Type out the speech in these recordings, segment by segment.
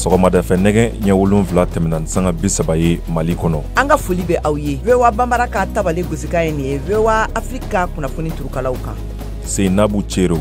Sɔgɔmada fɛ nɛgɛ ɲɛ 7 tɛmɛna ni sanga 30 ye Mali kɔnɔ. An ka foli bɛ aw ye. VOA Bambara ka tabale gosikan ye nin ye VOA Afrique ka kunnafoni turukalaw kan. Seinabu Cero.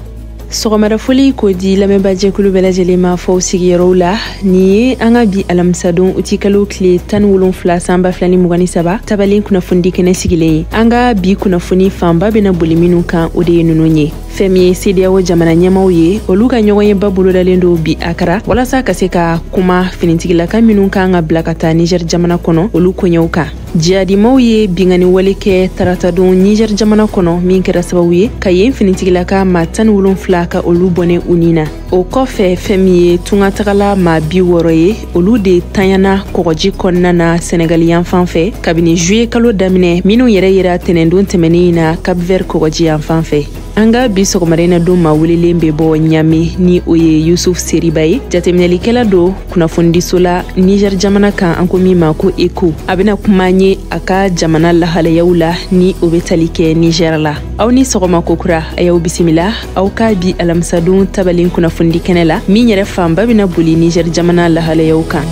Sɔgɔmada foli k'o di lamɛnbaajɛkulu bɛɛ lajɛlen ma fɔw sigiyɔrɔw la. Nin ye an ka bi alamisadon utikalo tile 17 san 2023 tabalen kunnafonidi kɛnɛ sigilen ye. An ka bi kunnafoni fanba bɛna boli minnu kan, o de ye ninnu ye. Fɛn min ye CEDEAO jamana ɲɛmaw ye, olu ka ɲɔgɔnyeba bolodalen don bi Akara walasa ka se ka kuma finitigilaka minnu kan ka bila ka taa Niger jamana kɔnɔ, olu koɲɛw kan. Jihadimaw ye binkanni wale kɛ taratadon Niger jamana kɔnɔ, min kɛra sababu ye ka yen finitigilaka maa 17 ka olu bɔnɛ u ni na. O kɔfɛ, fɛn min ye tungatagala maa 60 ye, olu de tanyana kɔgɔji kɔnɔna na Senegali yan fan fɛ kabini juillet kalo daminɛ, minnu yɛrɛ yera tɛnɛndon tɛmɛnen in na Cap Vert kɔgɔji yan fan fɛ. An ka bi sɔgɔmada in na don maa welelen bɛ bɔ Ɲame, ni o ye Yusuf Seriba ye, jateminɛlikɛla don kunnafonidiso la Niger jamana kan, an ko min ma ko ECO. A bɛna kuma an ye a ka jamana lahalayaw la, ni o bɛ tali kɛ Niger la. Aw ni sɔgɔma kokura, a y'aw bisimila aw ka bi alamisadon tabalen kunnafonidi kɛnɛ la, min yɛrɛ fanba bɛna boli Niger jamana lahalayaw kan.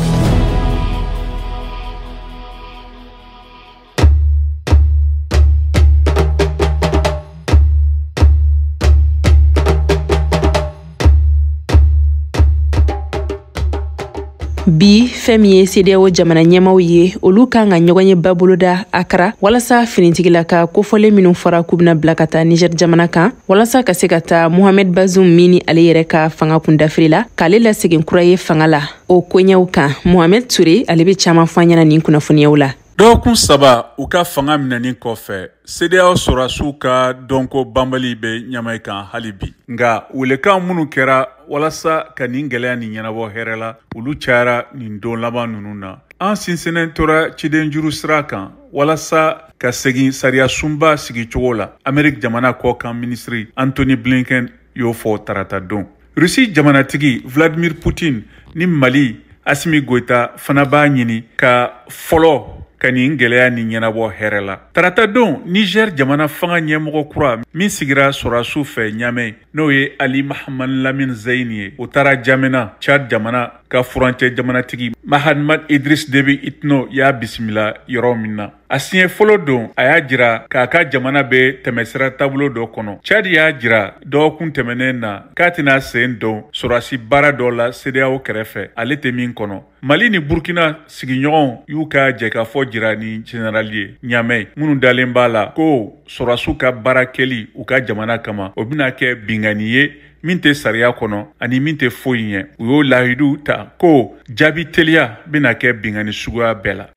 Bi, fɛn min ye CEDEAO jamana ɲɛmaw ye, olu kan ka ɲɔgɔnyeba boloda Akara walasa finitigilaka kofɔlen minnu fɔra k'u bɛna bila ka taa Niger jamana kan, walasa ka se ka taa Mohamed Bazoum min ni ale yɛrɛ ka fanga kun dafiri la, k'ale lasegin kura ye fanga la, o koɲɛw kan. Mohamed Touré, ale bɛ caman fɔ an ɲɛna nin kunnafoniyaw la. Dɔgɔkun 3 u ka fanga minɛni kɔfɛ, CEDEAO sɔrɔdasiw ka dɔnko banbali bɛ ɲamɛ kan hali bi. Nka welekan minnu kɛra walasa ka nin gɛlɛya nin ɲɛnabɔ hɛrɛ la, olu cayara nin don laban ninnu na. An sinsinnen tora cidenjuru sira kan walasa ka segin sariya sunba sigicogo la, Amerique jamana kɔkan minisiri Anthony Blinken y'o fɔ tarata don. Russie jamanatigi Vladimir Poutine ni Mali Assimi Goïta fana b'a ɲini ka fɔlɔ ka nin gɛlɛya nin ɲɛnabɔ hɛrɛ la. Tarata don, Niger jamana fanga ɲɛmɔgɔ kura min sigira sɔrɔdasiw fɛ Ɲamɛ, n'o ye Ali Mahaman Lamine Zeine ye, o taara Jamena, Tchad jamana ka furancɛ jamanatigi Mahamat Idriss Déby Itno y'a bisimila yɔrɔ min na. A siɲɛ fɔlɔ don, a y'a jira k'a ka jamana bɛ tɛmɛsira taabolo dɔ kɔnɔ. Tchad y'a jira dɔgɔkun tɛmɛnen na k'a tɛna sen don sɔrɔdasi baara dɔ la CEDEAO kɛrɛfɛ, ale tɛ min kɔnɔ. Mali ni Burkina sigiɲɔgɔnw y'u ka jɛkafɔ jira ni général ye Ɲamɛ, minnu dalen b'a la ko sɔrɔdasiw ka baara kɛli u ka jamana kama, o bɛna kɛ binkanni ye min tɛ sariya kɔnɔ ani min tɛ foyi ɲɛ. U y'o layidu ta ko jaabi teliya bɛna kɛ binkanni suguya bɛɛ la.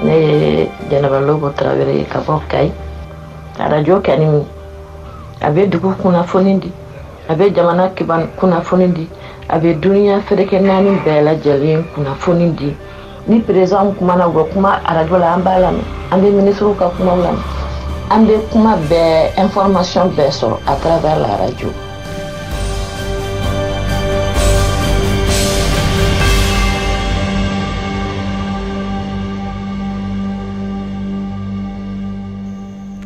Ne ye Jɛnɛba Lobo Tarawele ye ka bɔ Kayi. Arajo kɛni a bɛ dugu kunnafoni di, a bɛ jamana kiban kunnafoni di, a bɛ duniya ferekɛ naani bɛɛ lajɛlen kunnafoni di. Ni président kumana, u bɛ kuma arajo la, an b'a lamɛn, an bɛ ministres ka kumaw lamɛn, an bɛ kuma bɛɛ, information bɛɛ sɔrɔ à travers la radio.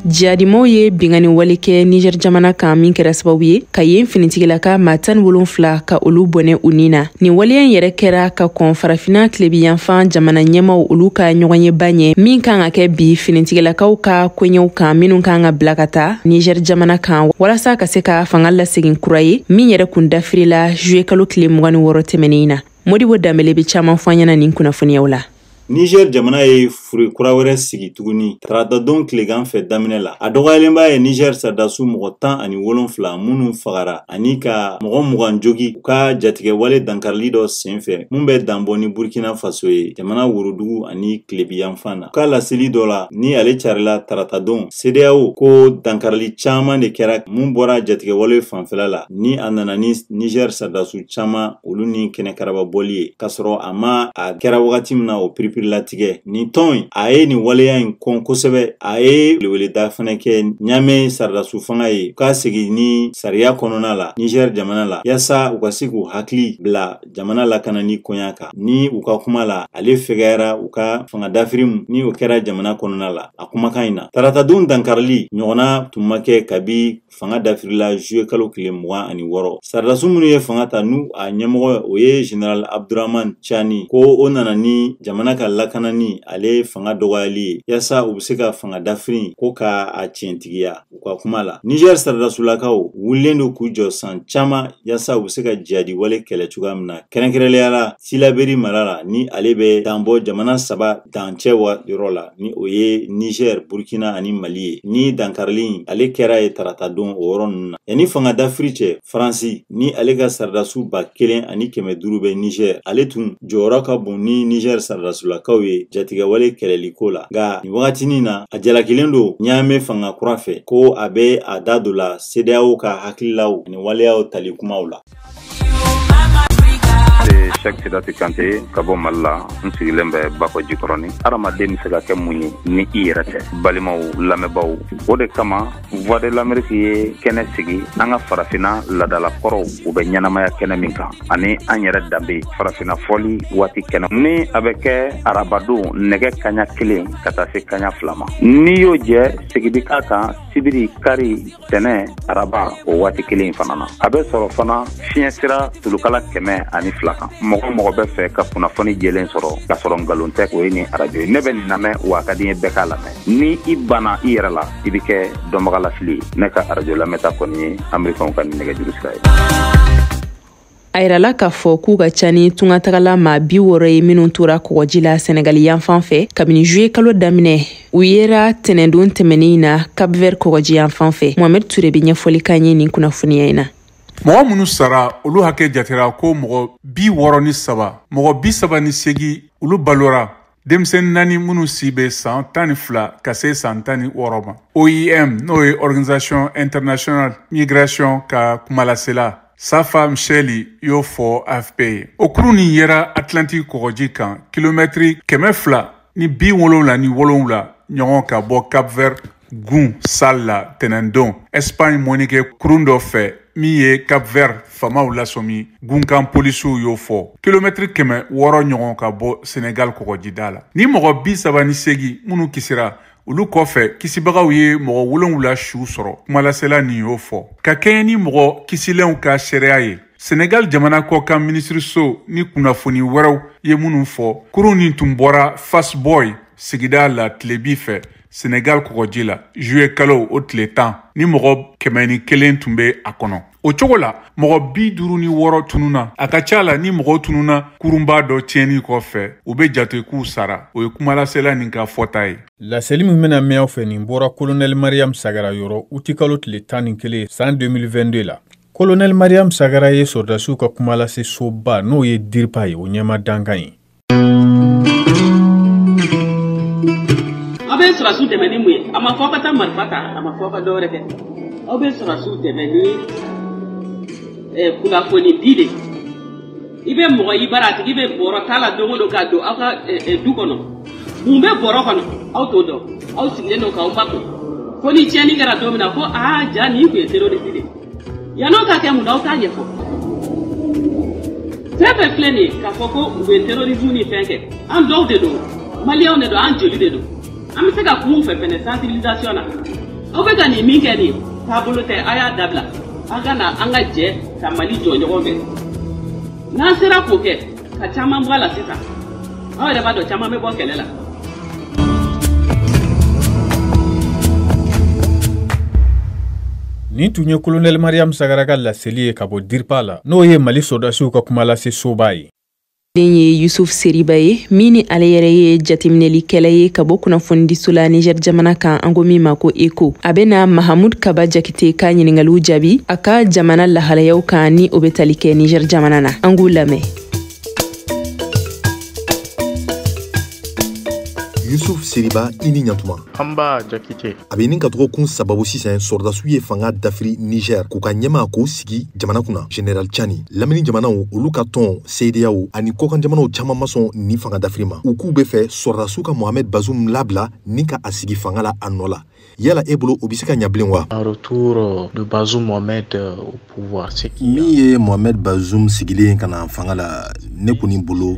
Jihadimaw ye binkanni wale kɛ Niger jamana kan, min kɛra sababu ye ka yen finitigilaka maa 17 ka olu bɔnɛ u ni na. Nin waleya in yɛrɛ kɛra ka kɔn Farafinna tilebiyanfan jamana ɲɛmaw olu ka ɲɔgɔnyeba ɲɛ, min kan ka kɛ bi finitigilakaw ka koɲɛw kan, minnu kan ka bila ka taa Niger jamana kan walasa ka se ka fanga lasegin kura ye, min yɛrɛ kun dafirila juillet kalo tile 26 tɛmɛnen in na. Modibo Danbele bɛ caman fɔ an ɲɛna nin kunnafoniyaw la. Niger jamana ye fure kura wɛrɛ sigi tuguni taratadon tilegan fɛ daminɛ la. A dɔgɔyalenba ye Niger sɔrɔdasiw mɔgɔ 17 minnu fagara ani ka mɔgɔ 20 jogi u ka jatigɛwale dankarili dɔ senfɛ mun bɛ danbɔ ni Burkina Faso ye, jamana worodugu ani tilebiyanfan na. U ka laseli dɔ la ni ale carila taratadon, CEDEAO ko dankarili caman de kɛra mun bɔra jatigɛwale fanfɛla la, ni a nana ni Niger sɔrɔdasiw caman olu ni kɛnɛkaraba bɔli ye, k'a sɔrɔ a ma a kɛra wagati min na o piripirilatigɛ. Nin tɔn in a ye nin waleya in kɔn kosɛbɛ. A ye weleweleda fana kɛ Ɲame saradasu fanga ye k'a segin ni sariya kɔnɔna la Niger jamana la, yaasa u ka se k'u hakili bila jamana lakanani koɲa kan. Ni u ka kuma la, ale fɛgɛyara u ka fanga dafiri ni o kɛra jamana kɔnɔna la. A kumakan in na, taratadon dankarili ɲɔgɔnna tun ma kɛ kabi fanga dafirila juillet kalo tile 26. Saradasu minnu ye fanga ta n'u a ɲɛmɔgɔ o ye Général Abdourahamane Tiani, ko o nana ni jamana ka lakanani ale fanga dɔgɔyali ye, yaasa u bɛ se ka fanga dafiri ko ka a tiɲɛtigiya. U ka kuma la, Niger saradasulakaw wulilen don k'u jɔ san caman yaasa u bɛ se ka jihadi wale kɛlɛ cogoya min na, kɛrɛnkɛrɛnnenya la Tilaberi mara la, ni ale bɛ danbɔ jamana 3 dancɛ yɔrɔ la, ni o ye Niger, Burkina ani Mali ye. Ni dankarili ale kɛra ye tarata don o yɔrɔ ninnu na. Yanni fanga dafiri cɛ, Faransi ni ale ka saradasu 1500 bɛ Niger, ale tun jɔyɔrɔ ka bon ni Niger saradasulakaw ye jatigɛwale kɛlɛliko la. Nka nin wagatinin na, a jalakilen don Ɲame fanga kura fɛ ko a bɛ a da don la CEDEAO ka hakililaw ani waleyaw tali kumaw la. Cheikh Sidati Kante ka bɔ Mali la, n sigilen bɛ Bakɔ Jikɔrɔni. Hadamaden bɛ se ka kɛ mun ye ni i yɛrɛ tɛ? Balimaw, lamɛnbaaw, o de kama Voix de l'Amérique ye kɛnɛ sigi an ka farafinna ladalakɔrɔw u bɛ ɲɛnamaya kɛnɛ min kan, ani an yɛrɛ danbe farafinna fɔli waati kɛnɛ ni a bɛ kɛ arabadon nɛgɛ 1 ka taa se 2 ma. N'i y'o jɛ, segin bi k'a kan sibiri, kari, tɛnɛ, araba o waati kelen in fana na. A bɛ sɔrɔ fana fiɲɛ sira tulukala 102 kan. Mɔgɔ mɔgɔ bɛ fɛ ka kunnafoni jɛlen sɔrɔ k'a sɔrɔ nkalon tɛ, o ye nin arajo ye. Ne bɛ nin lamɛn, wa a ka di n ye bɛɛ k'a lamɛn. Ni i banna i yɛrɛ la, i bɛ kɛ dɔnbagalafili ye. Ne ka arajo lamɛnta kɔni ye Amerikɛnw ka nin nɛgɛjuru sira ye. A yirala k'a fɔ k'u ka ca ni tungatagala maa 60 ye minnu tora kɔgɔji la Senegali yanfan fɛ kabini juillet kalo daminɛ. U yera tɛnɛndon tɛmɛnen na Cap-Vert kɔgɔji yanfan fɛ. Mohamed Ture bɛ ɲɛfɔli k'an ye nin kunnafoniya in na. Mɔgɔ minnu sara, olu hakɛ jatera ko mɔgɔ 63, mɔgɔ 38 olu balora, denmisɛnnin 4 minnu si bɛ san 12 ka se san 16 ma. OIM, n'o ye Organisation Internationale Migration ka kumalasela Safa Msheli y'o fɔ AFP ye. O kurun nin yera Atlantique kɔgɔji kan kilomɛtiri 277 ɲɔgɔn ka bɔ Cap-Vert gun Sal la tɛnɛndon, Espagne mɔnikɛ kurun dɔ fɛ min ye Cap-Vert faamaw lasɔmi, gunkan polisiw y'o fɔ, kilomɛtiri 600 ɲɔgɔn ka bɔ Senegal kɔgɔjida la. Ni mɔgɔ 38 minnu kisira, olu kɔfɛ kisibagaw ye mɔgɔ 7 su sɔrɔ, kumalasela nin y'o fɔ. Ka kɛɲɛ ni mɔgɔ kisilenw ka seereya ye, Senegal jamana kɔkan minisiriso ni kunnafoni wɛrɛw ye minnu fɔ, kurun nin tun bɔra Fass Boye sigida la tilebi fɛ Senegal kɔgɔji la juillet kalo o tile 10, ni mɔgɔ 101 tun bɛ a kɔnɔ. O cogo la, mɔgɔ 56 tununa. A ka ca la, ni mɔgɔw tununa kurunba dɔ tiɲɛni kɔfɛ, u bɛ jate k'u sara. O ye kumalasela nin ka fɔta ye. Laseli min bɛna mɛn aw fɛ, nin bɔra Colonel Mariam Sagara yɔrɔ utikalo tile 11 san 2022 la. Colonel Mariam Sagara ye sɔrɔdasiw ka kumalase soba n'o ye DIRPA ye, o ɲɛma dankan ye. Aw bɛ sɔrɔdasiw dɛmɛ ni mun ye? A ma fɔ aw ka taa marifa ta, a ma fɔ aw ka dɔwɛrɛ kɛ. Aw bɛ sɔrɔdasiw dɛmɛ ni kunnafoni di de. I bɛ mɔgɔ i bara, a tigi bɛ bɔrɔ t'a la don o don k'a don aw ka du kɔnɔ. Mun bɛ bɔrɔ kɔnɔ? Aw t'o dɔn. Aw sigilen don k'aw makun. Fo ni tiɲɛni kɛra don min na, ko aa ja nin tun ye terroriste de ye. Yann'o ka kɛ, mun na aw t'a ɲɛfɔ? Fɛn fɛn filɛ nin ye k'a fɔ ko u bɛ terrorisme ni fɛn kɛ, an dɔw de don, maliyɛnw de don, an joli de don. An bɛ se ka kuma u fɛ fɛnɛ sensibilisation na. Aw bɛ ka nin min kɛ nin ye, taabolo tɛ, a y'a dabila. An ka na an ka jɛ ka Mali jɔ ɲɔgɔn fɛ. N'an sera k'o kɛ, ka caman bɔ a la sisan, aw yɛrɛ b'a dɔn caman bɛ bɔ kɛlɛ la. Nin tun ye Colonel Mariam Sagara ka laseli ye ka bɔ DIRPA la, n'o ye Mali sɔrɔdasiw ka kumalase soba ye. Den ye Yusuf Seriba ye, min ni ale yɛrɛ ye jateminɛlikɛla ye ka bɔ kunnafonidiso la Niger jamana kan, an ko min ma ko ECO. A bɛna Mahamud Kaba Jakite ka ɲiningaliw jaabi a ka jamana lahalayaw kan ni o bɛ tali kɛ Niger jamana na. An k'u lamɛn. Yusuf Seriba, i ni ɲantuma. Anba Jakite. A bɛ nin ka dɔgɔkun sababu sisan, sɔrɔdasiw ye fanga dafiri Niger k'u ka ɲɛmaa k'o sigi jamana kunna, Général Tchani. Lamini jamanaw, olu ka tɔn CEDEAO ani kɔkan jamanaw caman ma sɔn nin fanga dafiri ma. U k'u bɛ fɛ sɔrɔdasiw ka Mohamed Bazoum labila ni ka a sigi fanga la a nɔ la. Yala e bolo, o bɛ se ka ɲa bilen wa? Un retour de Bazoum Mohamed au pouvoir. Min ye Mohamed Bazoum sigilen ka na fanga la, ne kɔni bolo,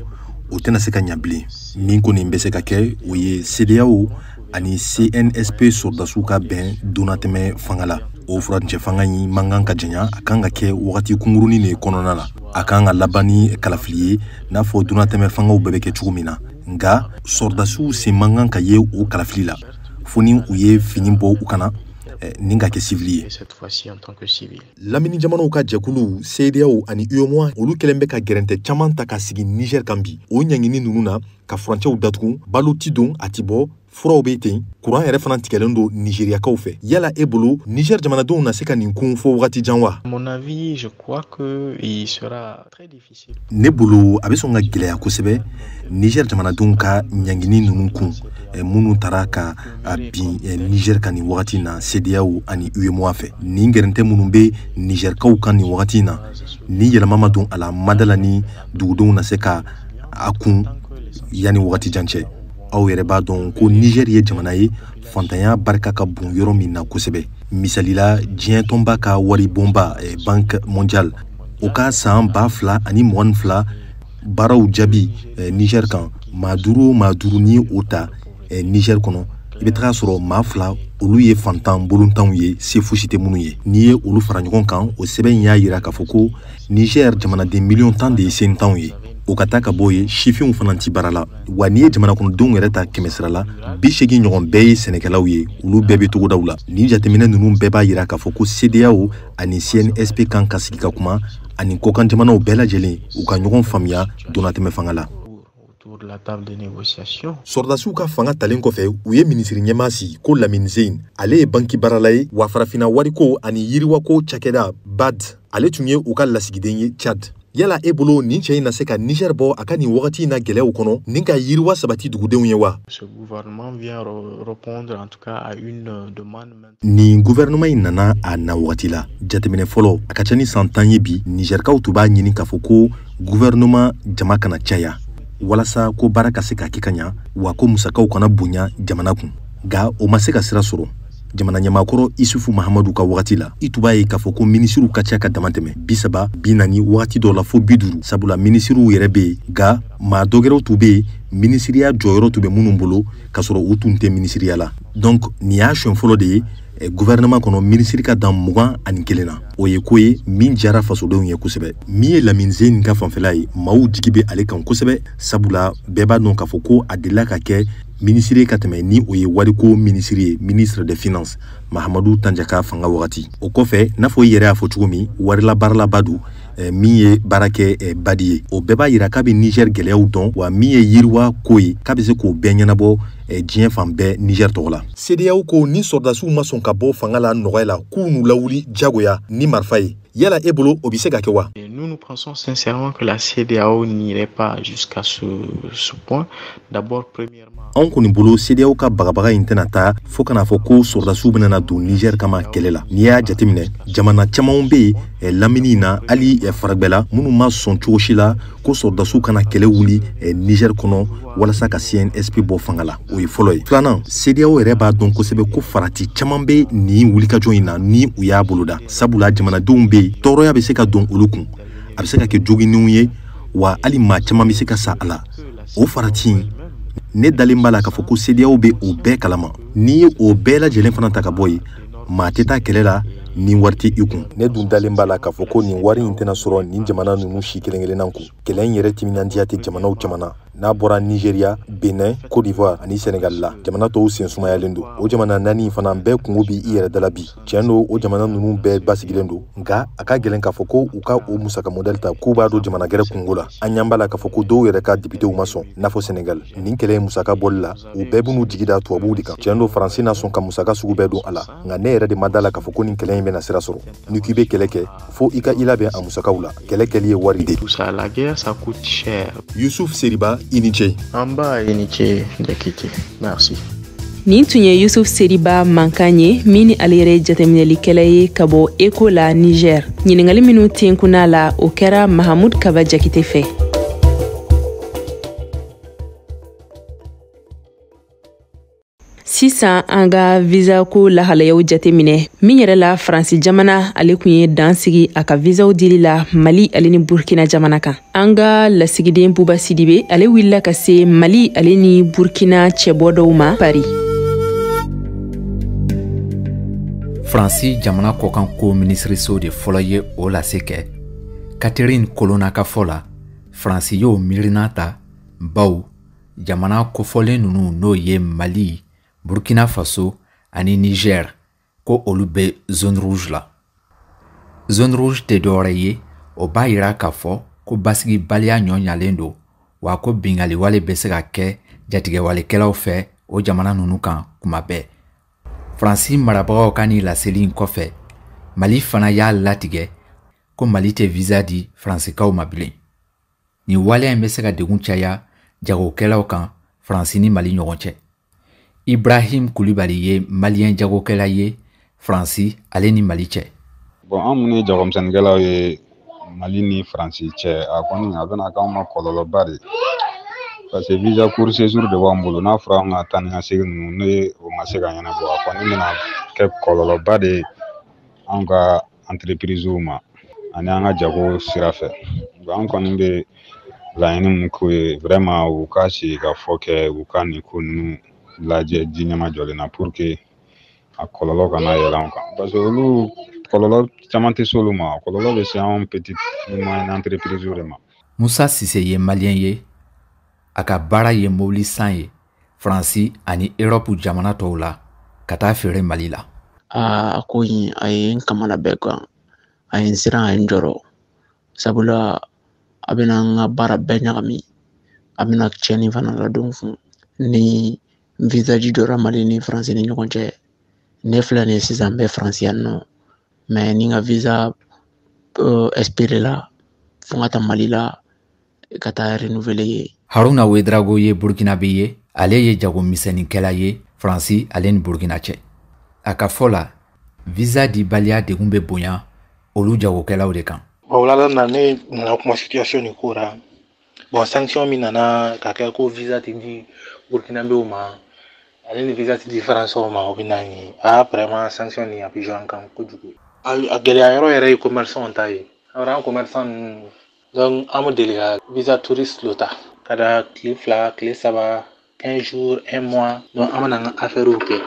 o tɛna se ka ɲa bilen. Min kɔni bɛ se ka kɛ, o ye CEDEAO ani CNSP sɔrɔdasiw ka bɛn donnatɛmɛ fanga la. O furancɛ fanga in man kan ka janya, a kan ka kɛ wagati kunkurunin de kɔnɔna la. A kan ka laban ni kalafili ye, n'a fɔ donnatɛmɛ fangaw bɛɛ bɛ kɛ cogo min na. Nka sɔrɔdasiw sen man kan ka ye o kalafili la, fo ni u ye fini bɔ u kana ni ka kɛ sivili ye. Lamini jamanaw ka jɛkulu CEDEAO ani UEMOA, olu kɛlen bɛ ka gɛrɛntɛ caman ta ka sigi Niger kan bi. O ɲangini ninnu na, ka furancɛw datugu, balo ti don a ti bɔ, furaw bɛ ten, kuran yɛrɛ fana tigɛlen don Nigériakaw fɛ. Yala e bolo, Niger jamanadenw na se ka nin kun fo wagati jan wa? À mon avis, je crois que il sera très difficile. Ne bolo, a bɛ sɔn ka gɛlɛya kosɛbɛ Niger jamanadenw ka ɲangini ninnu kun, minnu taara ka a bin Niger kan nin wagati na CEDEAO ani UEMOA fɛ. Nin gɛrɛntɛ minnu bɛ Nigerkaw kan nin wagati in na, ni yɛlɛma ma don a la, madala ni dugudenw na se ka a kun yanni wagati jan cɛ. Aw yɛrɛ b'a dɔn ko Niger ye jamana ye fantanya barika ka bon yɔrɔ min na kosɛbɛ. Misali la, diɲɛ tɔnba ka waribonba Banque mondiale, o ka san 2022 baaraw jaabi Niger kan, maa duuru o maa duuru ni o ta Niger kɔnɔ, i bɛ taga sɔrɔ maa fila, olu ye fantan bolontanw ye, se fosi tɛ minnu ye. N'i ye olu fara ɲɔgɔn kan, o sɛbɛn in y'a yira k'a fɔ ko Niger jamanaden miliyɔn 10 de ye sentanw ye. O ka taa ka bɔ ye, sifinw fana ti baara la. Wa n'i ye jamana kɔnɔdenw yɛrɛ ta kɛmɛ sira la, 80 ɲɔgɔn bɛɛ ye sɛnɛkɛlaw ye, olu bɛɛ bɛ togodaw la. Nin jateminɛ ninnu bɛɛ b'a yira k'a fɔ ko CEDEAO ani CNSP kan ka sigi ka kuma ani kɔkan jamanaw bɛɛ lajɛlen, u ka ɲɔgɔn faamuya donnatɛmɛ fanga la. Sɔrɔdasiw ka fanga talen kɔfɛ, u ye minisiri ɲɛmaa sigi ko Lamine Zeyn. Ale ye banki baarala ye, wa farafinna wariko ani yiriwako cakɛda BAD, ale tun ye u ka lasigiden ye Tchad. Yala e bolo, nin cɛ in na se ka Niger bɔ a ka nin wagati in na gɛlɛyaw kɔnɔ ni ka yiriwa sabati dugudenw ye wa? Ce gouvernement vient répondre en tout cas à une demande. Nin gouvernement in nana a na wagati la. Jateminɛ fɔlɔ, a ka ca ni san 10 ye bi, Nigerkaw tun b'a ɲini k'a fɔ ko gouvernement jama kana caya, walasa ko baara ka se ka kɛ ka ɲa, wa ko musakaw kana bonya jamana kun. Nka o ma se ka sira sɔrɔ. Jamana ɲɛmaakɔrɔ Isufu Mahamadu ka wagati la, i tun b'a ye k'a fɔ ko minisiriw ka ca ka dama tɛmɛ, 30, 40, wagati dɔw la fo 50, sabula minisiriw yɛrɛ bɛ yen, nka maa dɔ wɛrɛw tun bɛ yen, minisiriya jɔyɔrɔ tun bɛ minnu bolo k'a sɔrɔ u tun tɛ minisiriya la. Donc nin y'a siɲɛ fɔlɔ de ye gouvernement kɔnɔ minisiri ka dan 21 na. O ye ko ye min diyara fasodenw ye kosɛbɛ. Min ye Lamine Zeyn ka fanfɛla ye, maaw jigi bɛ ale kan kosɛbɛ, sabula bɛɛ b'a dɔn k'a fɔ ko a delila ka kɛ minisiri ka tɛmɛ, ni o ye wariko minisiri ye, ministre des finances, Mahamadu Tanja ka fanga wagati. O kɔfɛ, n'a fɔ i yɛrɛ y'a fɔ cogo min, warila baaralaba don, min ye baara kɛ BAD ye. O bɛɛ b'a yira k'a bɛ Niger gɛlɛyaw dɔn, wa min ye yiriwa ko ye, k'a bɛ se k'o bɛɛ ɲɛnabɔ diɲɛ fan bɛɛ Niger tɔgɔ la. CEDEAO ko ni sɔrɔdasiw ma sɔn ka bɔ fanga la nɔgɔya la, k'u n'u lawuli jagoya ni marifa ye. Yala e bolo, o bɛ se ka kɛ wa? Nous, nous pensons sincèrement que la CEDEAO n'irait pas jusqu'à ce point. D'abord, premièrement, Anw kɔni bolo, CEDEAO ka bagabaga in tɛna taa fo kana fɔ ko sɔrɔdasiw bɛna don Niger kama kɛlɛ la. N'i y'a jateminɛ, jamana camanw bɛ yen lamini in na, hali faragwɛla, minnu ma sɔn cogo si la ko sɔrɔdasiw kana kɛlɛ wuli Niger kɔnɔ walasa ka CNSP bɔ fanga la. O ye fɔlɔ ye. Filanan, CEDEAO yɛrɛ b'a dɔn kosɛbɛ ko farati caman bɛ nin wulikajɔ in na ni u y'a boloda, sabula jamanadenw bɛ yen, tɔɔrɔya bɛ se ka don olu kun, a bɛ se ka kɛ joginnenw ye, wa hali maa caman bɛ se ka sa a la. O farati in, ne dalen b'a la k'a fɔ ko CEDEAO bɛ o bɛɛ kalama. N'i ye o bɛɛ lajɛlen fana ta ka bɔ yen, maa tɛ taa kɛlɛ la ni wari tɛ i kun. Ne dun dalen b'a la k'a fɔ ko nin wari in tɛna sɔrɔ nin jamana ninnu si kelen kelenna kun. Kɛlɛ in yɛrɛ timinandiya tɛ jamanaw caman na. N'a bɔra Nigéria, Benin, Côte d'Ivoire ani Sénégal la, jamana tɔw sen sumayalen don. O jamana naani fana bɛɛ kungo bi i yɛrɛ da la bi. Tiɲɛ don, o jamana ninnu bɛɛ basigilen don, nka a ka gɛlɛn k'a fɔ ko u ka o musaka modèle ta k'u b'a don jamana gɛrɛ kungo la. An ɲan b'a la k'a fɔ ko dɔw yɛrɛ ka députéw ma sɔn, n'a fɔ Sénégal. Nin kɛlɛ in musaka bɔli la, u bɛɛ b'u jigi da tubabuw de kan. Tiɲɛ don, Faransi na sɔn ka musaka sugu bɛɛ don a la, nka ne yɛrɛ de ma da la k'a fɔ ko nin kɛlɛ in bɛna sira sɔrɔ. N'i k'i bɛ kɛlɛ kɛ, fo i ka i labɛn a musakaw la. Kɛlɛ kɛli ye wari de. Tout ça, la guerre, ça coûte cher. Yusuf Seriba, i ni ce. Nba, i ni ce Jakite, merci. Nin tun ye Yusuf Seriba mankan ye, min ni ale yɛrɛ jateminɛlikɛla ye ka bɔ Eko la Niger. Ɲiningali minnu tenkunna la, o kɛra Mahamud Kaba Jakite fɛ. Sisan an ka visa ko lahalayaw jateminɛ, min yɛrɛ la Faransi jamana ale tun ye dan sigi a ka visaw dili la Mali ale ni Burkina jamana kan. An ka lasigiden Buba Sidibe ale wulila ka se Mali ale ni Burkina cɛbɔ dɔw ma Paris. Faransi jamana kɔkan ko minisiriso de fɔlɔ ye o lase kɛ. Catherine Colonna ka fɔ la, Faransi y'o miirina ta baw jamana kofɔlen ninnu, n'o ye Mali, Burkina Faso ani Niger, ko olu bɛ zone rouge la. Zone rouge tɛ dɔwɛrɛ ye, o b'a yira k'a fɔ ko basigibaliya ɲɔ ɲalen don, wa ko bingaliwale bɛ se ka kɛ jatigɛwalekɛlaw fɛ o jamana ninnu kan kuma bɛɛ. Faransi marabagaw ka nin laseli in kɔfɛ, Mali fana y'a latigɛ ko Mali tɛ visa di Faransikaw ma bilen. Nin waleya in bɛ se ka degun caya jagokɛlaw kan Faransi ni Mali ɲɔgɔn cɛ. Ibrahim Kulibali ye maliyɛn jagokɛla ye Faransi ale ni Mali cɛ. Bon, an minnu ye jagomisɛnninkɛlaw ye Mali ni Faransi cɛ, a kɔni a bɛna k'anw ma kɔlɔlɔba de, parce que visa court séjour de b'an bolo. N'a fɔra anw ka taa ni ka segin ninnu, ne o ma se ka ɲɛnabɔ, a kɔni bɛna kɛ kɔlɔlɔba de ye anw ka entreprise ma ani an ka jago sira fɛ. An kɔni bɛ laɲini mun k'u ye, vraiment, u ka sigi ka fɔ kɛ, u ka nin ko ninnu lajɛ ji ɲɛma jɔlen na, pour que a kɔlɔlɔ kana yɛlɛ anw kan, parce que olu kɔlɔlɔ caman tɛ se olu ma, kɔlɔlɔ bɛ se anw petite ni moyenne entreprise de ma. Musa Sise ye maliyɛn ye, a ka baara ye mobili san ye Faransi ani Erɔpu jamana tɔw la ka taa feere Mali la. Aa, ko in a ye n kamana bɛɛ gan, a ye n siran, a ye n jɔrɔ, sabula a bɛna n ka baara bɛɛ ɲagami, a bɛna tiɲɛni fana ladon kun ni visa ji jɔra Mali ni Faransi ni ɲɔgɔn cɛ. Ne filɛ nin ye sisan, n bɛ Faransi yan nɔ, mais ni n ka visa expiré la, fo n ka taa Mali la ka taa renouveler ye. Haruna Wedrago ye Burkinabe ye, ale ye jagomisɛnninkɛla ye Faransi ale ni Burkina cɛ. A ka fɔ la, visa dibaliya degun bɛ bonya olu jagokɛlaw de kan. Bon, wulada na ne nana kuma situation nin ko ra. Bon, sanction min nana ka kɛ ko visa tɛ di Burkinabéw ma ale ni visa tɛ di Faransɛw ma, o bɛ na nin a vraiment sanction nin a bɛ jouer an kan kojugu. A gɛlɛya yɔrɔ yɛrɛ ye commerçant ta ye. Alors an commerçant ninnu, donc an bɛ deli ka visa touriste lo ta ka da tile 2, tile 3, 15 jours, un mois. Donc an bɛna an ka affaires kɛ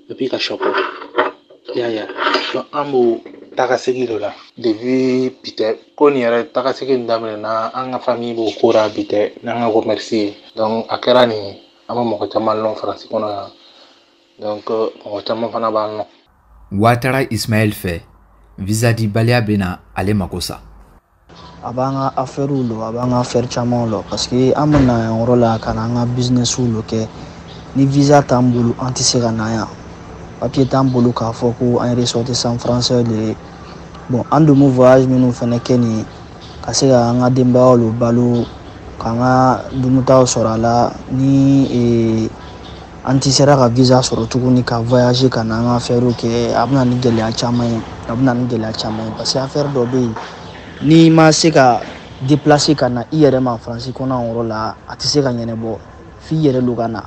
et puis ka sɔkɔ, i y'a ye. Donc an b'o taga segin dɔ la depuis bi tɛ. Ko nin yɛrɛ taga segin daminɛna, an ka famille b'o ko la bi tɛ n'an ka commerce ye. Donc a kɛra nin ye, an bɛ mɔgɔ caman lɔn Faransi kɔnɔ yan, donc mɔgɔ caman fana b'an lɔn. Watara Ismaɛl fɛ, visa dibaliya bɛna ale mako sa. A b'an ka affaires lɔ, a b'an ka affaire caman lɔ, parce que an bɛ na yan yɔrɔ la ka na an ka business lo kɛ. Ni visa t'an bolo, an tɛ se ka na yan. Papier t'an bolo k'a fɔ ko an ye ressortissant français de ye. Bon, an dun bɛ voyage minnu fɛnɛ kɛ nin ye ka se ka an ka denbayaw lo balo, k'an ka dumutaw sɔrɔ a la, ni an ti sera ka visa sɔrɔ tuguni ka voyager ka na an ka affaires kɛ, a bɛ na ni gɛlɛya caman ye, a bɛ na ni gɛlɛya caman ye, parce que affaire dɔ bɛ yen, n'i ma se ka déplacer ka na i yɛrɛ ma Faransi kɔnɔ yɔrɔ la, a tɛ se ka ɲɛnabɔ. F'i yɛrɛ lo ka na,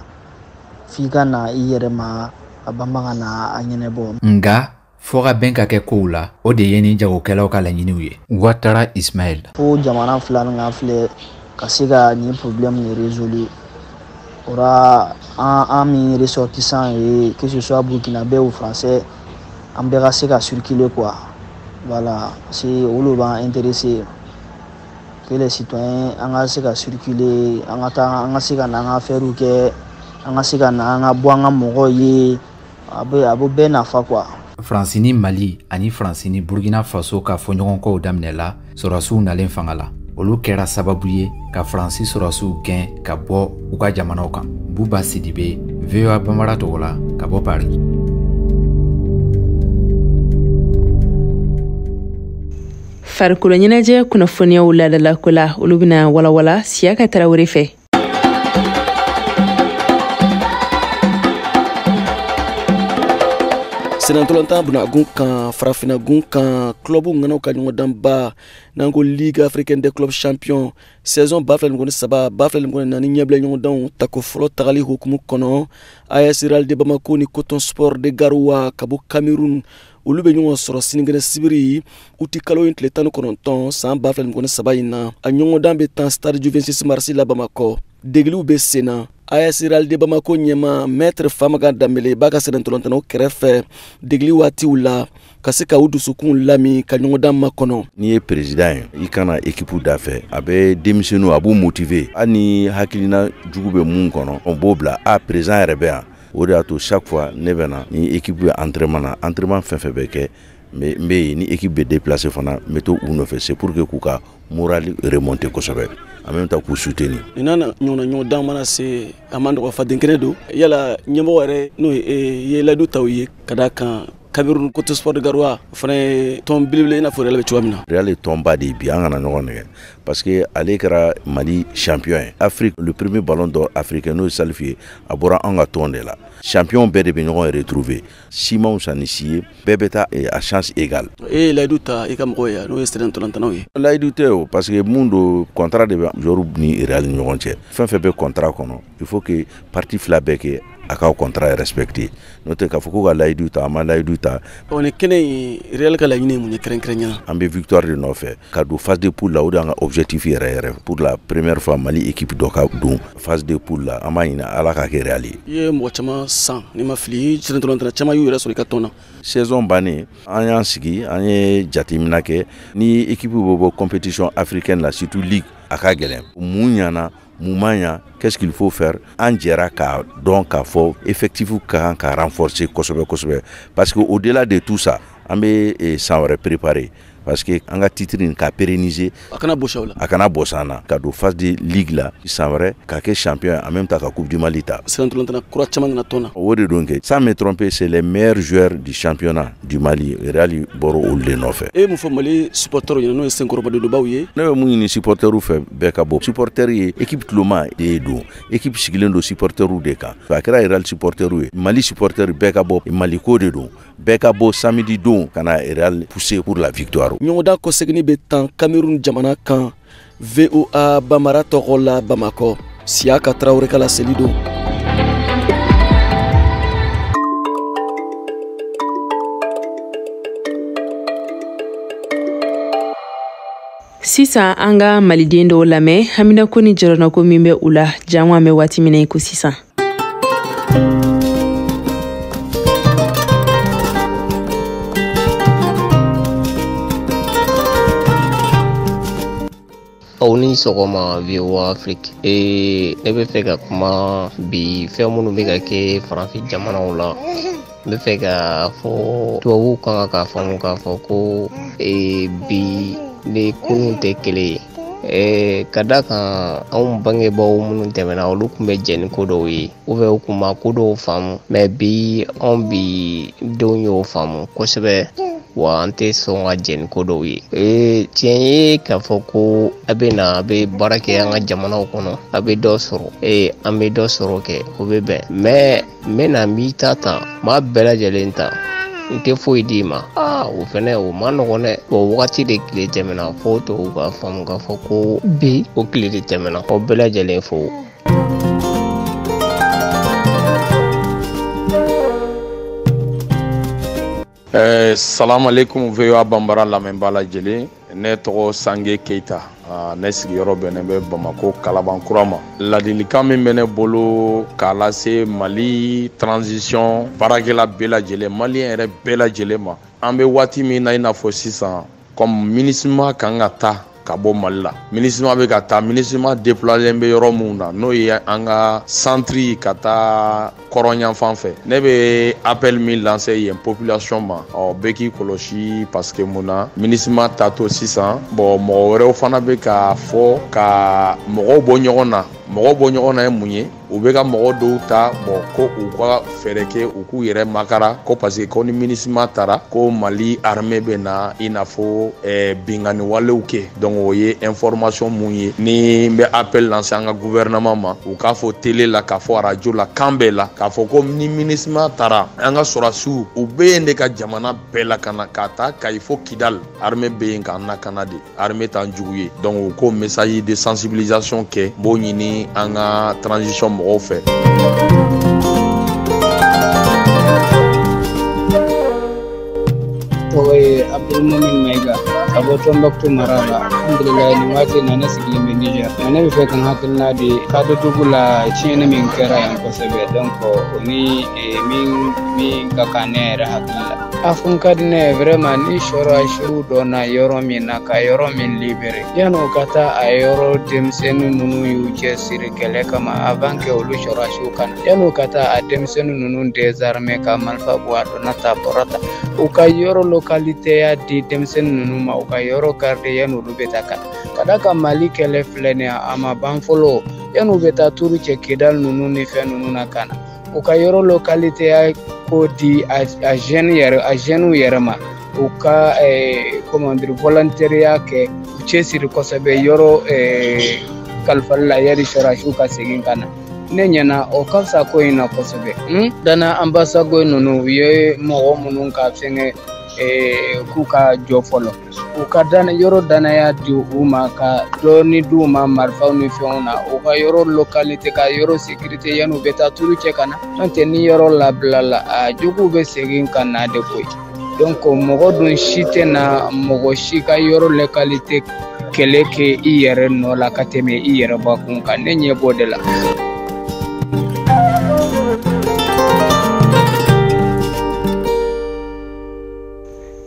f'i ka na i yɛrɛ ma ka banba ka na a ɲɛnabɔ. Nga fɔ ka bɛn ka kɛ kow la, o de ye ni jagokɛlaw ka laɲiniw ye. Watara Ismaɛl. Fo jamana fila nin ka filɛ ka se ka nin problème nin résoudre. O ra an min ressortissant ye, que ce soit burkinabé ou français, an bɛɛ ka se ka circuler quoi. Voilà, parce que olu b'an intéressé, que les citoyens an ka se ka circuler, an ka taa, an ka se ka na an ka affaires kɛ, an ka se ka na an ka bɔ an ka mɔgɔw ye, a bɛ bɛɛ nafa quoi. Faransi ni Mali ani Faransi ni Burkina Faso ka fɔɲɔgɔnkɔw daminɛla sɔrɔdasiw nalen fanga la. Olu kɛra sababu ye ka Faransi sɔrɔdasiw gɛn ka bɔ u ka jamanaw kan. Buba Sidibe, VOA Bambara tɔgɔ la ka bɔ Paris. Farikolo ɲɛnajɛ kunnafoniyaw ladalako la, olu bɛna walawala Siyaka Tarawele fɛ. Senatɔlɔntan bunagun kan, farafinagun kan, club ŋanaw ka ɲɔgɔndanba n'an ko Ligue africaine des clubs champions saison 2023 2024 ɲɛbila ɲɔgɔndanw tako fɔlɔ tagali hukumu kɔnɔ, AS Real de Bamako ni Coton Sport de Garoua ka bɔ Cameroun, olu bɛ ɲɔgɔn sɔrɔ sinikɛnɛ sibiri uti kalo in tile 19 san 2023 in na. A ɲɔgɔndan bɛ tan stade du 26 mars la Bamakɔ. Degeliw bɛ sen na. AS Real de Bamako ɲɛma maître Famagan Danbele b'a ka sɛnɛntɔlɔntanaw kɛrɛfɛ degeli waatiw la ka se ka u dusukun lami ka ɲɔgɔndan makɔnɔ. N'i ye président ye, i kana équipe da fɛ, a bɛ denmisɛnninw, a b'u motiver. Hali ni hakilina jugu bɛ mun kɔnɔ, o b'o bila. A président yɛrɛ bɛ yan, o de y'a to chaque fois ne bɛ na ni équipe bɛ entraînement na, entraînement fɛn fɛn bɛ kɛ n bɛ yen. Ni équipe bɛ déplacer fana, n bɛ to u nɔfɛ, c'est pour que k'u ka moral remonter kosɛbɛ, en même temps k'u soutenir. Nin n'a ɲɔgɔnna ɲɔgɔndan mana se, a man nɔgɔ, faden kɛnɛ don. Yala ɲɛmɔgɔ yɛrɛ, n'o ye ye layidu ta u ye ka d'a kan Cameroun Coton Sport de Garoua fana ye tɔn belebele i n'a fɔ Real bɛ cogoya min na? Real ye tɔnba de ye bi, an kana ɲɔgɔn nɛgɛ, parce que ale kɛra Mali champion ye Afrique, le premier ballon d'or africain, n'o ye Salifu ye, a bɔra an ka tɔn de la. Champion bɛɛ de bɛ ɲɔgɔn retrouver, si ma wusa ni si ye, bɛɛ bɛ taa à chance égale. E ye layidu ta i ka mɔgɔw ye, n'o ye sɛnɛntɔlantanaw ye? Layidu tɛ o, parce que mun don, contrat de bɛ joueur ni Real ni ɲɔgɔn cɛ. Fɛn fɛn bɛ contrat kɔnɔ, il faut que partie fila bɛɛ kɛ a ka contrat respecté, n'o tɛ k'a fɔ ko ka layidu ta, an ma layidu ta. Ɔ, nin kɛnɛ in, Real ka laɲini ye mun ye kɛrɛnkɛrɛnnenya la? An bɛ victoire de nɔfɛ ka don phase de poule la, o de y'an ka objectif yɛrɛ yɛrɛ. Pour la première fois, Mali équipe dɔ ka don phase de poule la, an b'a ɲini Ala k'a kɛ Real ye. I ye mɔgɔ caman san, n'i ma fili, sɛnɛntɔlantana caman y'u yɛrɛ sɔrɔ i ka tɔn na. Saison bannen, an y'an sigi, an ye jateminɛ kɛ ni équipe bɛ bɔ compétition africaine la, surtout ligue, a ka gɛlɛn. Mun ɲana, mun ma ɲa, qu'est-ce qu'il faut faire? An jɛra k'a dɔn k'a fɔ effectif ka kan ka renforcer kosɛbɛ kosɛbɛ, parce que au-delà de tout ça, an bɛ san wɛrɛ préparer, parce que an ka titre nin ka pérenniser. A kana bɔsi aw la. A kana bɔsi an na, ka don phase de ligue la san wɛrɛ, ka kɛ champion, en même temps ka coupe du Mali ta. Sɛnɛntɔlantana kura caman nana tɔn na. O de don kɛ, sans me tromper, c'est les meilleurs joueurs du championnat du Mali, Real bɔra olu de nɔfɛ. E ye mun fɔ Mali supporters ɲɛna, n'o ye senkɔrɔmadonbaw ye? Ne bɛ mun ɲini supporters fɛ, bɛɛ ka bɔ. Supporter ye équipe tuloma de ye don, équipe sigilen don supporters de kan. A kɛra Real supporters ye, Mali supporters, bɛɛ ka bɔ. Mali ko de don, bɛɛ ka bɔ samedi don ka na Real pousser pour la victoire. Ɲɔgɔndan kɔseginni bɛ tan Cameroun jamana kan. VOA Bambara tɔgɔ la Bamakɔ, Siyaka Tarawele ka laseli don. Sisan an ka maliden dɔw lamɛn haminako ni jɔrɔnako min bɛ u la jango an bɛ waati min na i ko sisan. Aw ni sɔgɔma VOA Afrique. Ne bɛ fɛ ka kuma bi fɛn minnu bɛ ka kɛ farafin jamanaw la. N bɛ fɛ ka fɔ tubabuw kan k'a faamu k'a fɔ ko bi ni kunun tɛ kelen ye. Ka da kan anw bangebaaw minnu tɛmɛna, olu tun bɛ jɛn ni ko dɔw ye, ou bien u tun ma ko dɔw faamu, mais bi anw bi denw y'o faamu kosɛbɛ, wa an tɛ sɔn ka jɛn ni ko dɔw ye. Tiɲɛ ye k'a fɔ ko a bɛ na, a bɛ baara kɛ an ka jamanaw kɔnɔ, a bɛ dɔ sɔrɔ, an bɛ dɔ sɔrɔ kɛ, o bɛ bɛn, mais n bɛ na n b'i ta ta, n b'a bɛɛ lajɛlen ta, n tɛ foyi d'i ma. O fɛnɛ o ma nɔgɔn dɛ. O wagati de tile tɛmɛna, fo tubabuw k'a faamu k'a fɔ ko bi o tile de tɛmɛna. O bɛɛ lajɛlen fo. Salam alaikum VOA Bambara lamɛnbaa lajɛlen. Ne tɔgɔ Sange Keita, ne sigiyɔrɔ bɛnnen bɛ Bamako Kalabankura ma. Ladilikan min bɛ ne bolo k'a lase Mali transition baarakɛla bɛɛ lajɛlen, maliyɛn yɛrɛ bɛɛ lajɛlen ma, an bɛ waati min na i n'a fɔ sisan, comme MINUSMA kan ka taa ka bɔ Mali la, MINUSMA bɛ ka taa, MINUSMA déployé bɛ yɔrɔ mun na, n'o ye an ka centre ka taa kɔrɔn fan fɛ. Ne bɛ appel min lancer yen population ma, ɔ bɛɛ k'i kɔlɔsi, parce que mun na MINUSMA taatɔ sisan, bon mɔgɔ wɛrɛw fana bɛ k'a fɔ ka mɔgɔw bɔ ɲɔgɔn na. Mɔgɔ bɔ ɲɔgɔn na ye mun ye? U bɛ ka mɔgɔ dɔw ta bon ko u ka fɛɛrɛ kɛ u k'u yɛrɛ makara, ko parce que ko ni MINUSMA taara ko Mali armée bɛ na i n'a fɔ binkanni walew kɛ. Donc o ye information mun ye, ni n bɛ appel lancer an ka gouvernement ma, u k'a fɔ télé la, k'a fɔ radio la, kan bɛɛ la, k'a fɔ ko ni MINUSMA taara an ka sɔrɔdasiw u bɛ yen de ka jamana bɛɛ lakana, k'a ta Kayi fo Kidal, armée bɛ yen k'an lakana de, armée t'an jugu ye. Donc u k'o message de sensibilisation kɛ, n b'o ɲini an ka transition mɔgɔw fɛ. Tɔgɔ ye Abdulmumin Mayiga ka bɔ Tombouctou mara la. Alhamdulilayi, nin waati in na ne sigilen bɛ Niger. Nka ne bɛ fɛ ka n hakilina di kadɔ dugu la, tiɲɛni min kɛra yan kosɛbɛ, donc o ni min ka kan ne yɛrɛ hakili la. A kun ka di ne ye vraiment ni sɔrɔdasiw donna yɔrɔ min na ka yɔrɔ min libéré, yan'u ka taa a yɔrɔ denmisɛnnin minnu y'u cɛsiri kɛlɛ kama avant que olu sɔrɔdasiw ka na, yan'u ka taa a denmisɛnnin ninnu désarmer ka marifa bɔ a donna ta bɔra ta, u ka yɔrɔ localité di denmisɛnnin ninnu ma, u ka yɔrɔ garder yan'olu bɛ taa ka na. Ka d'a kan Mali kɛlɛ filɛ nin ye, a ma ban fɔlɔ, yan'u bɛ taa turu cɛ Kidal ninnu ni fɛn ninnu na ka na, u ka yɔrɔ localité ko di a jeune yɛrɛ, a jeunes yɛrɛ ma, u ka comment dire volontariat kɛ, u cɛsiri kosɛbɛ yɔrɔ kalifali la yanni sɔrɔdasiw ka segin ka na. Ne ɲɛna o ka fisa ko in na kosɛbɛ. Dana ambassade ninnu u ye mɔgɔ minnu ka fɛngɛ k'u ka jɔ fɔlɔ, u ka yɔrɔ danaya di u ma, ka dɔɔni d'u ma marifaw ni fɛnw na, u ka yɔrɔ localité ka yɔrɔ sécurité yan'u bɛ taa turu cɛ ka na. N'o tɛ ni yɔrɔ labila la, a juguw bɛ segin ka na de koyi. Donc mɔgɔ dun si tɛ na mɔgɔ si ka yɔrɔ localité kɛlɛ kɛ i yɛrɛ nɔ la ka tɛmɛ i yɛrɛ bakun kan. Ne ɲɛ b'o de la.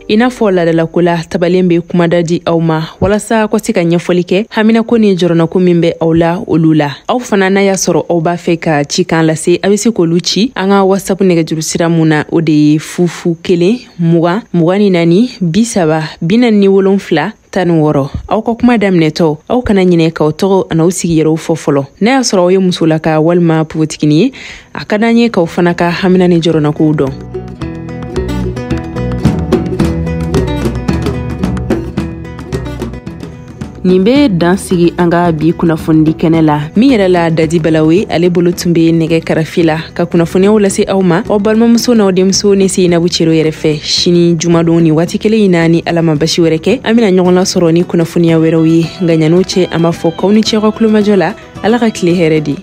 I n'a fɔ ladalako la, tabalen bɛ kumada di aw ma walasa ka se ka ɲɛfɔli kɛ haminako ni jɔrɔnako min bɛ aw la olu la. Aw fana n'a y'a sɔrɔ aw b'a fɛ ka cikan lase, a bɛ se k'olu ci an ka WhatsApp nɛgɛjuru sira mun na, o de ye 0 0 1 20 24 37 16. Aw ka kuma daminɛtɔ, aw kana ɲinɛ k'aw tɔgɔ an'aw sigiyɔrɔw fɔ fɔlɔ. N'a y'a sɔrɔ aw ye musolaka walima npogotiginin ye, a ka d'an ye k'aw fana ka hamina ni jɔrɔnakow dɔn. Nin bɛ dan sigi an ka bi kunnafonidi kɛnɛ la min yɛrɛ la Dadi Balawe, ale bolo tun bɛ nɛgɛ karafe la ka kunnafoniyaw lase aw ma, aw balimamuso n'aw denmuso ne Seyinabu Cero yɛrɛ fɛ. Sini jumadon ni waati kelen in na, ni Ala ma basi wɛrɛ kɛ, an bɛna ɲɔgɔn lasɔrɔ ni kunnafoniya wɛrɛw ye. Nka ɲan'o cɛ, an b'a fɔ k'aw ni ce aw ka kulomajɔ la. Ala ka tile hɛrɛ di.